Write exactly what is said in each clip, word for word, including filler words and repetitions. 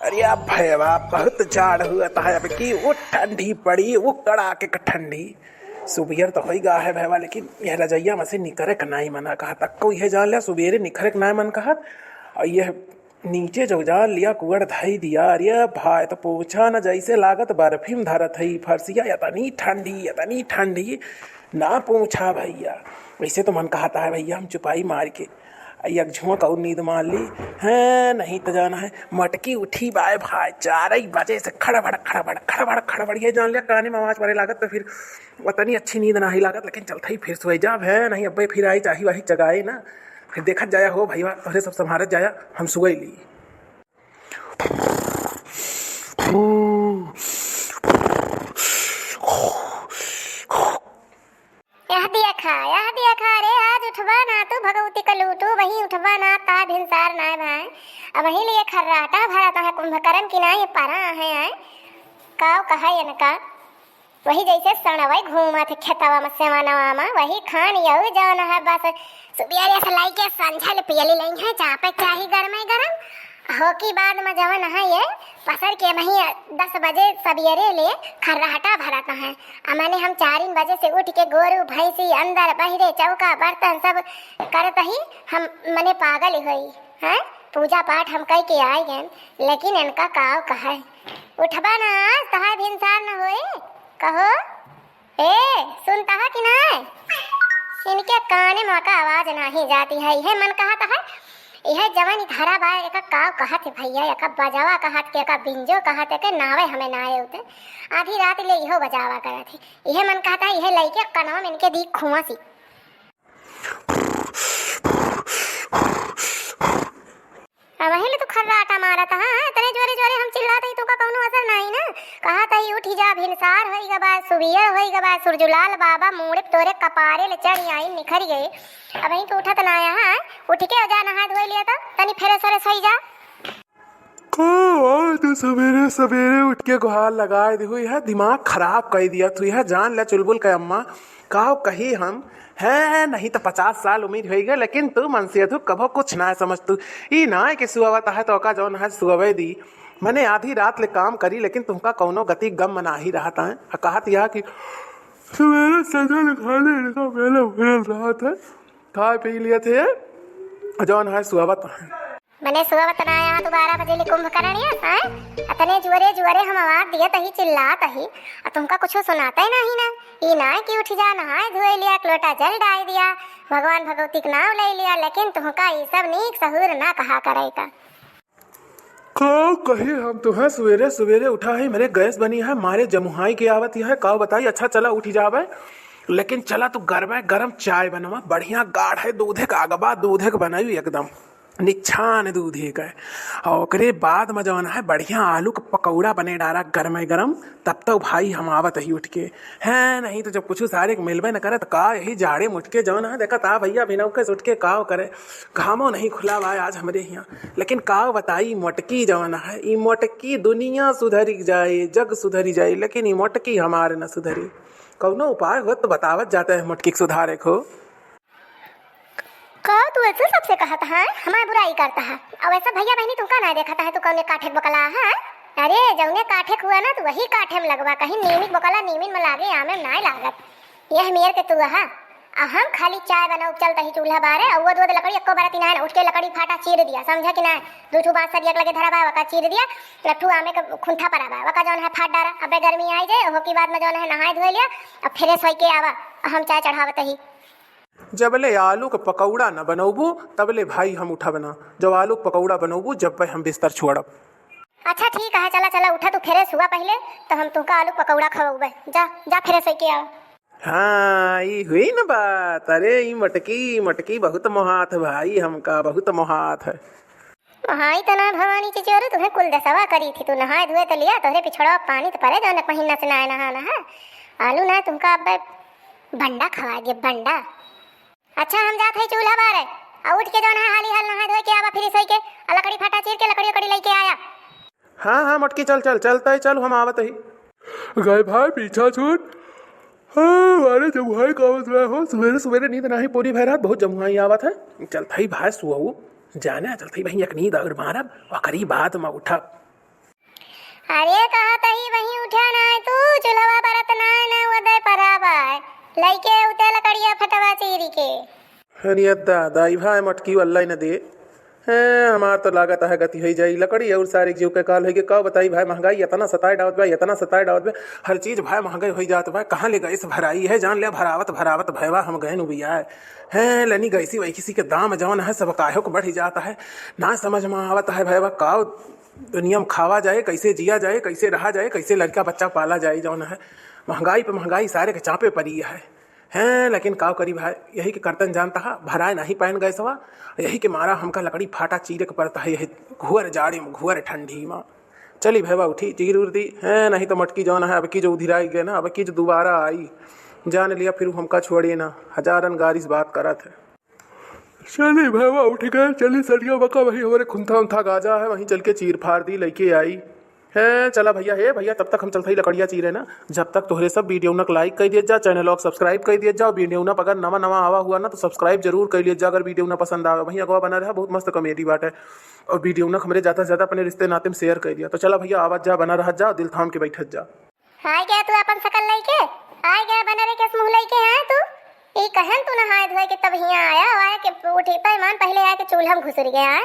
अरे अब भैया, बहुत जाड़ हुआ था, अब की वो ठंडी पड़ी, वो कड़ाके का ठंडी। सुबियर तो होई गा है भैया, लेकिन यह रजइया में से निकरे के नाई मना कहा तक को यह जान लिया, सुबेरे निकरे के नाई मन कहा। और यह नीचे जो जान लिया कुअर धई दिया, अरे भाई तो पूछा न, जैसे लागत बर्फी में धरत है ई फरसिया, इतनी ठंडी, इतनी ठंडी, ना पूछा भैया। वैसे तो मन कहता है भैया हम चुपाई मार के एक झोंक और नींद मार ली, हैं, नहीं तो जाना है मटकी उठी बाय भाई, चार ही बजे से खड़बड़ खड़बड़ खड़बड़ खड़बड़, ये जान लिया काने में आवाज पड़े लागत तो फिर उतनी अच्छी नींद नाही लागत, लेकिन चलत ही फिर सोए जाब है, नहीं अब्बे फिर आई चाही वाही जगाए ना, फिर देखत जाया हो भैया, तोहरे सब संभारत जाया, हम सोए ली। यह दिया खा, यह दिया खा रे, आज उठबा ना तू भगवती का लूटू, वही उठबा ना ता भिनसार नाय भाई। अब वही लिए खर्राटा भरत है कुंभकर्ण की ना ये परा है, आए। काव कहा इनका, वही जैसे सणवई घूमत है खेतवा में सेवनवा में, वही खान यहू जौन है बस सुबियरे से लइके संझल पियली लई है, चापे चाही गरमे गरम। होकी बाद में जवन है ये पसर के वही दस बजे सबियरे ले खर्राटा भरत है। आ मने हम चारिन बजे से उठ के गोरू भैंसी अंदर बहिरे चौका बर्तन सब करत ही हम मने पागल होई हैं। पूजा पाठ हम कई के आए गए, लेकिन इनका काव कहे उठबा ना आज तहार भिनसार न होए। कहो ए, सुनता है कि नाय? इनके काने में का आवाज नाही जाती है, इहे मन कहत है। इहे जवन ई धरा बा, एका काव कहत है भैया, एका बजावा कहत के, एका बिंजो कहत है के नावे हमें ना आए उते। आधी रात ले इहो बजावा करत है। इहे मन कहत है, इहे लइके कनवा में इनके दी खुआसी। अब वही ले तू खर्राटा मारत हा, हाँ? इतने जोरे जोरे हम चिल्लात ही, तुका कौनो असर नाही ना। कहत ही उठी जा, भिनसार होई गबा, सुबियर होई गबा, सुरजुलाल बाबा मूड़े तोरे कपारे ले चढ़ी आई निखर गए। अब वही तू उठत ना आया, हाँ? उठ के जा नहा धोई लिया तो तनी फ्रेश व्रेश होई जा। का बात है, सवेरे सवेरे उठ के गुहार लगाए दी हुई है, दिमाग खराब कर दिया तू है, जान ले चुलबुल के अम्मा। काव कही हम, है नहीं तो पचास साल उम्र होई गए, लेकिन तू मनसेधू कभो कुछ ना समझ तू। ई ना है कि सुअवत है तो ओका जौन है सुअवे दी। मने आधी रात ले काम करी, लेकिन तुमका कौनो गति गम मना ही रहत है। आ कहत यह कि सवेरे सजल खाले इनका मेला भरल रहत है, खा पी लिए थे, जौन है सुअवत है। मने सुबह बतना आया तू बारह बजे ले कुंभकर्ण या, हैं? अतने जुअरे जुअरे हम आवाज दिए तही चिल्लात ही, आ तुमका कुछ सुनाते ही नहीं ना। ई ना कि उठ जा, नहाए धोए लिया, एक लोटा जल डाल दिया, भगवान भगवती के नाम ले लिया, लेकिन तुमका ई सब नीक सहूर ना कहा करे का। का कही हम तुहे, सवेरे सवेरे उठा है, मेरे गैस बनी है, मारे जमुहाई के आवत है, का बताई। अच्छा चला उठ जावे, लेकिन चला तू गरमे गरम चाय बनवा, बढ़िया गाढ़े दूधे का अगबा, दूधे के बनाई एकदम निछान दूध ही का। और ओकरे बाद में जवन है बढ़िया आलू के पकौड़ा बने डारा गरमे गरम, तब तो भाई हम आवत ही उठ के। है नहीं तो जब कुछ सारे के मिलबे न करे तो का यही जाड़े में उठ के जवन है देखा ता भैया बिना के उठ के का करे, घामो नहीं खुला बा आज हमरे हियाँ। लेकिन का बताई मोटकी जवन है, ई मोटकी दुनिया सुधरी जाए, जग सुधरी जाए, लेकिन ई मोटकी हमारे न सुधरी। कौनो उपाय हो तो बतावत जाते हैं मोटकी के सुधारे को। का तू ऐसे सबसे कहत है, हमार बुराई करता है? अब ऐसा भैया बहनी तुमका ना देखता है, तू कौने काठे के बकला है? अरे जौने काठे के हुआ ना, तू वही काठे में लगवा, कहीं नीमी के बकला नीमिन में लागे, आमे में नाय लागत। यह मेर के तू हा, आ हम खाली चाय बनाऊ चलता ही चूल्हा बारे, और वो दो लकड़ी एको बार तीन है ना, उठ के लकड़ी फाटा चीर दिया, समझा कि ना? दो ठू बांस सरिया के लगे धरा बा, वका चीर दिया, लट्ठू आमे के खुंथा परा बा, वका जौन है फाट डारा, अबे गर्मी आई जाए, ओहो की बाद में जौन है नहाए धोए लिया, अब फ्रेश होई के आवा, हम चाय चढ़ावत ही। जबले आलू के पकौड़ा न बनौबू, तबले भाई हम उठब ना। जब आलू के पकौड़ा बनौबू, जब पे हम बिस्तर छोड़ब। अच्छा ठीक है, चला चला उठा, तू फ्रेश हुआ पहले, तो हम तुमका आलू के पकौड़ा खवौबे। जा जा, फ्रेश होके आओ। हाँ, ई हुई न बात। अरे ई मटकी, मटकी बहुत मोहात है भाई, हमका बहुत मोहात है। महाई तना भवानी चिचोरू, तुम्हें कुल दसवा करी थी, तू नहाए धोए तो लिया, तोहरे पिछड़वा पानी तो पड़े, जौन एक महीना से नहाए नहाना है। आलू ना तुमका अब बंडा खवा दिए, बंडा। अच्छा हम जात है चूल्हा बारे, आ उठ के जौन है हाली हाल नहाए धोए के आवा, फ्रेश होई के, आ लकड़ी फाटा चीर के लकड़ी उकड़ी लेके आया। हाँ हाँ मोटकी, चल चल, चलता है, चल हम आवत ही। गए भाई पीछा छूट। हाँ, अरे जमुहाई का आवत रहा हो, सवेरे सवेरे नींद नाही पूरी भय रात, बहुत जमुहाई आवत है। चलत ही भाई सुअऊ, जाने चलत ही भाई एक नींद और मारब, ओकरी बाद में उठब। अरे कहत ही वहीं उठा ना है तू, चूल्हवा बरत ना है, ना वो दे परावा है। लइके उते लकड़िया फटवा चीरी के। अरे दादा, ई भाई मटकी वाला न दे। हैं, हमार तो लागत है गति होई जाई। लकड़ी और सारे जीव के काल होई के का बताई भाई, महंगाई इतना सताए डावत बा, इतना सताए डावत बा। हर चीज भाई महंगाई होई जात बा। कहाँ ले गैस भराई है, जान ले भरावत भरावत भैवा हम गए नु बिया है। हैं, लेनी गैसी वैसी के दाम जौन है सब काहे को बढ़ी जात है। ना समझ में आवत है भैवा का दुनिया में खावा जाए, कैसे जिया जाए, कैसे रहा जाए, कैसे लड़का बच्चा पाला जाए, जौन है महंगाई पे महंगाई सारे के चापे परी है। हैं, लेकिन का करी भाई, यही के करतन जानता है, भराए नहीं पाएन गैसवा, यही के मारा हमका लकड़ी फाटा चीरे के पड़ता है, यही घुअर जाड़े में, घुअर ठंडी में। चली भैवा उठी, चीर उर दी, हैं, नहीं तो मटकी जौन है, अब की जो उधिराई गए ना, अब की जो दोबारा आई, जान लिया फिर हमका छोड़े ना, हजारन गारी से बात करत है। चली भैवा उठ गए, चली सरिया बका, वही हमारे खुंथा उंथा गाजा है, वहीं चल के चीर फाड़ दी, लइके आई। हे चला भैया, हे भैया, तब तक हम चलत हई लकड़िया चीरे ना। जब तक तोहरे सब वीडियो न like कर दिया जा, चैनल को subscribe कर दिया जा, वीडियो न अगर नवा नवा आवा हुआ ना तो subscribe जरूर कर लिया जा, अगर वीडियो न पसंद आवे। वहीं अगवा बना रहा, बहुत मस्त comedy बात है। और वीडियो न हमरे ज्यादा से ज्यादा अपने रिश्ते नाते में share कर दिया। तो चला भैया, आवत जा, बना रह जा, दिल थाम के बैठत जा। आय गया तू अपन सकल लइके, आय गया बनरे के मुँह लइके, आय तू। ई कहन तू नहाए धोए के तब हियाँ आया, आय के उठे त ईमान पहिले आय के चूल्हा में घुसुर गया, आय।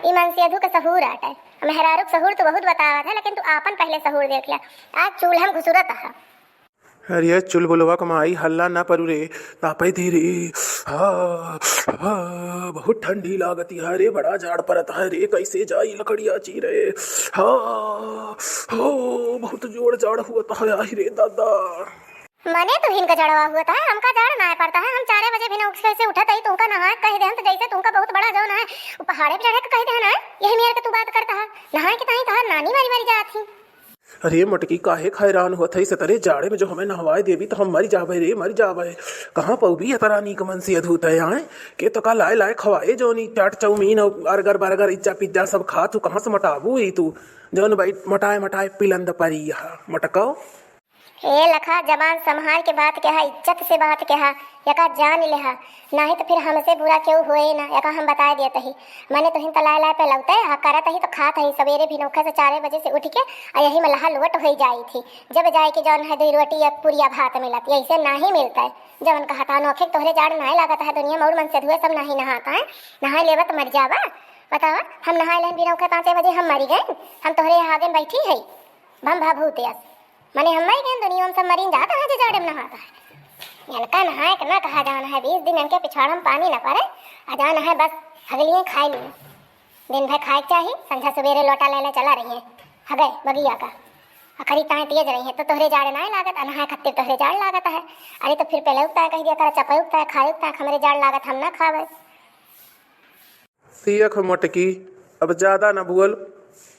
ई मनसेधू के सहूर आटे। मेहरारू के सहूर तू बहुत बतावत है, लेकिन तू आपन पहिले सहूर देख लिया। आज चूल्हा में घुसुरत है। अरे चुलबुलवा के माई, हल्ला ना परू रे, तापै दे रे। हाँ, हाँ, बहुत ठंडी लागत है रे, बड़ा जाड़ परत है रे, कैसे जाई लकड़िया चीरे। हाँ, हो, बहुत जोर जाड़ हुआ है, आहि रे दादा। मने तुहिन का जड़वा हुआ है, हमका जाड़ ना पड़ता है, हम चारे बजे भी ना उठ के उठत हई, तुमका नहाए कह देहन तो जैसे तुमका बहुत बड़ा जौन है, वो पहाड़े पे चढ़े के कह देहन है, यही मेर के तू बात करता है, नहाए के ताई तहार नानी मरी मरी जात ही। अरे मटकी, काहे हैरान होत है, सतरे जाड़े में जो हमें नहवाए देबी तो हम मर जाबे रे, मर जाबे। कहाँ पौबी एतरा नीक मनसेधू तै आए, के तो का लाए लाए खवाए जौन ई चाट चाउमीन और अर्गर बर्गर इज्जा पिज्जा सब खा, तू कहाँ से मोटाबू ई तू, जौन भाई मोटाए मोटाए पिलंद परी यहाँ मटको। ए लखा, जबान संभाल के बात कहा, इज्जत से बात कहा, यका जान लेहा, नाही तो फिर हमसे बुरा केहू होए ना, यका हम बताए देत ही। मने तुहिन त लाए लाए पे लौटे, हा करत ही तो खात ही, सवेरे भी नौखे से चारे बजे से उठ के, आ यही में लहा लोट होई जाई थी। जब जाए के जौन है दुई रोटी या पुरिया भात मिलत, यही से नाही मिलता है। जवन कहता नौखे तोहरे जाड़ नाही लागत है, दुनिया में और मनसेधुए सब नाही नहाता है, नहाए लेबा तो मर जाबा। बतावा, हम नहाए लेन भी नौखे पाँचे बजे हम मरी गए, हम तोहरे आगे बैठी है, भम भा भूत यस। मने हम मर गए, दुनिया में सब मरीन जाता है, जे जाड़े में नहाता है। इनका नहाए के ना कहा जाना है, बीस दिन इनके पिछवाड़ा में पानी ना पड़े, आ जाना है बस हगलिए खाए लिए। दिन भर खाए के चाही, संझा सवेरे लोटा ले ले चला रही है, हगे बगिया का। अखरी ताए तेज रही है, तो तोहरे जाड़े ना लागत, आ नहाए खातिर तोहरे जाड़ लागत है। अरे तो फिर पहले उगता है, कह दिया कर, चपे उगता है, खाए उगता है, हमरे जाड़ लागत, हम ना खावे। सियख मोटकी, अब ज्यादा न बोल।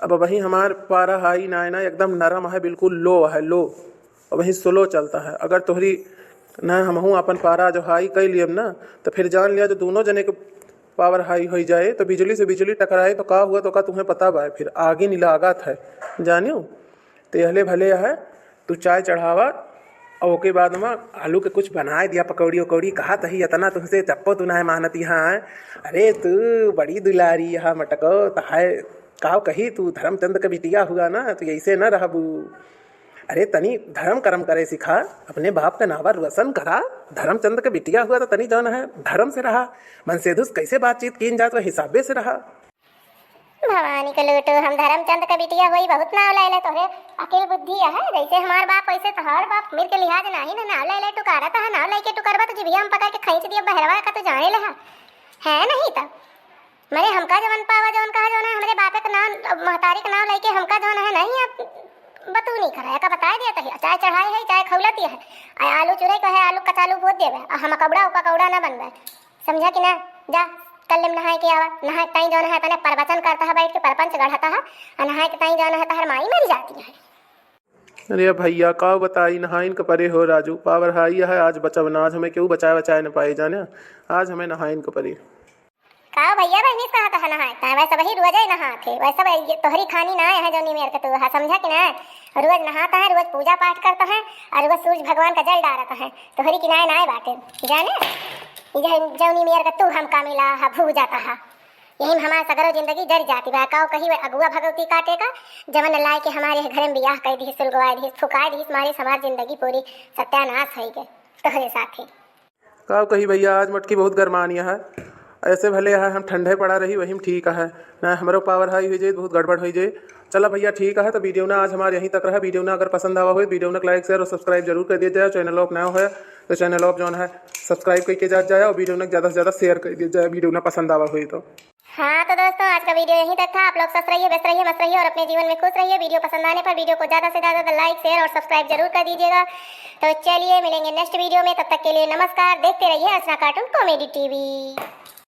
अब वही हमार पारा हाई ना है ना, एकदम नरम है, बिल्कुल low है, low। अब वही slow चलता है। अगर तोहरी ना हमहू अपन पारा जो हाई कई लियब ना, तो फिर जान लिया जो दोनों जने के power हाई होई जाए, तो बिजली से बिजली टकराए तो का हुआ, तो का तुम्हें पता बा? फिर आगे नहीं लागत है, जानियो। तो यहले भले है, तू चाय चढ़ावा और ओके बाद में आलू के कुछ बनाए दिया, पकौड़ी उकौड़ी। कहा तही इतना तुमसे चप्पो तू ना है मानती। हाँ, अरे तू बड़ी दुलारी यहाँ मटको, तहाय काव कही, तू धर्मचंद के बिटिया हुआ ना, तू ऐसे ना रहबू। अरे तनी धर्म कर्म करे सिखा, अपने बाप का नावा रोशन करा। धर्मचंद के बिटिया हुआ तो तनी जौन है धर्म से रहा, मनसेधुस कैसे बातचीत कीन जात, वह हिसाबे से रहा। भवानी के लूटू, हम धर्मचंद के बिटिया होई, बहुत नाव ले ले तोहरे। अकिल बुद्धि है, जैसे हमार बाप वैसे तोहार बाप, मेर के लिहाज नाही ना, नाव ले ले टुकारत है, नाव लेके टुकारबा तो जिभिया हम पकड़ के खींच दिया बहरवा का, तू जाने ले है, है नहीं तो। मने हमका जवन पावा, जवन कहा, जवन है, हमरे बापे के नाव, महतारी के नाव लेके हमका जवन है नहीं, अब बतू नहीं करे, एका बताए दिया तही, चाहे चढ़ाई है, चाहे खौलती है, आ आलू चुरे को है, आलू कचालू बोत देवे, आ हम कौड़ा, ओका कौड़ा ना बनवे। समझा कि ना? जा, कल में नहाए के आवा। नहाए के ताई जौन है तने प्रवचन करता है, बैठ के परपंच गढ़ता है, आ नहाए के ताई जौन है तहर माई मर जाती है। अरे भैया, का बताई, नहाइन के परे हो राजू, पावर हाई है, आज बचब ना, आज हमें क्यों बचाए बचाए न पाए जाने, आज हमें नहाइन के परे। का भैया बहनी से कहता है नहाए, ताए वैसे वही रोजे नहात है, वैसे वही ये तोहरी खानी ना है जौनी मेर के तू है, समझा कि ना? रोज नहाता है, रोज पूजा पाठ करता है, और रोज सूरज भगवान का जल डालता है, तोहरी किनाए नाय बाटे, जाने? ई जौन, जौनी मेर का तू हमका मिला हा, भू जाता हा। यही में हमार सगरो जिंदगी जरि जाति बा। काउ कही वह अगुआ भगवती काटे का, जवन लाए के हमारे घरे में बियाह कइ दिहिस, सुलगवाए दिहिस, फुकाए दिहिस, मारे हमार जिंदगी पूरी सत्यानाश होइ गए तोहरे साथे। काउ कही भइया, आज मटकी बहुत गरमानिया है। ऐसे भले है हम ठंडे पड़ा रही, वही में ठीक है ना, हमरो पावर हाई होइ जाए, बहुत गड़बड़ होइ जाए। चला भइया, ठीक है, तो वीडियो ना आज हमार यहीं तक रहा। वीडियो ना अगर पसंद आवा होए, वीडियो ना like, share और subscribe जरूर कइ दिया जाए। चैनल आप नया होए तो चैनल आप जौन है subscribe कइके जात जाए और वीडियो ना ज्यादा से ज्यादा share कइ दिया जाए, वीडियो ना पसंद आवा होए तो। हाँ तो दोस्तों, आज का वीडियो यहीं तक था। आप लोग स्वस्थ रहिए, व्यस्त रहिए, मस्त रहिए और अपने जीवन में खुश रहिए। वीडियो पसंद आने पर वीडियो को ज्यादा से ज्यादा like, share और subscribe जरूर कर दीजिएगा। तो चलिए मिलेंगे next वीडियो में, तब तक के लिए नमस्कार। देखते रहिए अर्चना Cartoon Comedy TV।